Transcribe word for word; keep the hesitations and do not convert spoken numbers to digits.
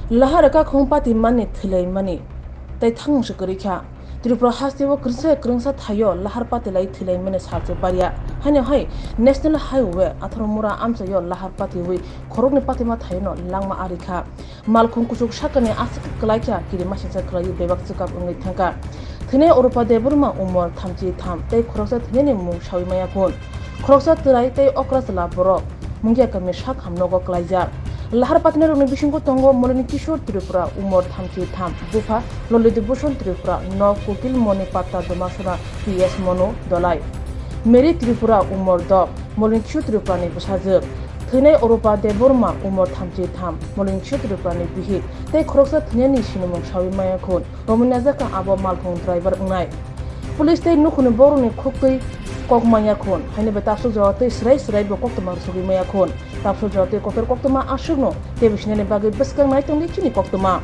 Lahar kakhung pati mani thwilaimani tei thangmung se kwrwi kha. Tripura hasteo kwrwngsa kwrwngsa thaio lahar pati lai thwilaimani salchu barya. Haino hai National Highway atharo mura amchaio lahar patiwi khoroknwi patima thaiono langma ari kha. Malkhung kuchuk sakani aswk kwlai kha, kiri masingsa kwlaiwi bebak chwkap wngwi thangkha. Thwinai Oropa Debbarma umor thamchi tham tei khoroksa thwinani mung sawi maya khun. Khoroksa twrai tei okra chwla borok Mungia kami sakham nogo kwlaijak. Lahar patinarokni bisingo tongo Molini Kishore Tripura umor thamchi tham, bupha Lolitu Bhushan Tripura, nok Kokil Moni Patta Domasora P S Monu Dolai. Mary Tripura umor dok, Molini Kishore Tripurani bwsajwk. Thwinai Oropa Debbarma umor thamchi tham, Molini Kishore Tripurani bihik tei khoroksa thwinani sinimung sawi maya khun. Romwi najak kha abo malkhung driver wngnai. Police tei nukhungni borokni khuktwi kok manya khun, haino bai tabswk jora twi swrai swrai bo koktwma rwsogwi maya khun. Tabswk jora twi kotor koktwma aswkno tei bisinani bagwi bwskang nai tongdi chini koktwma.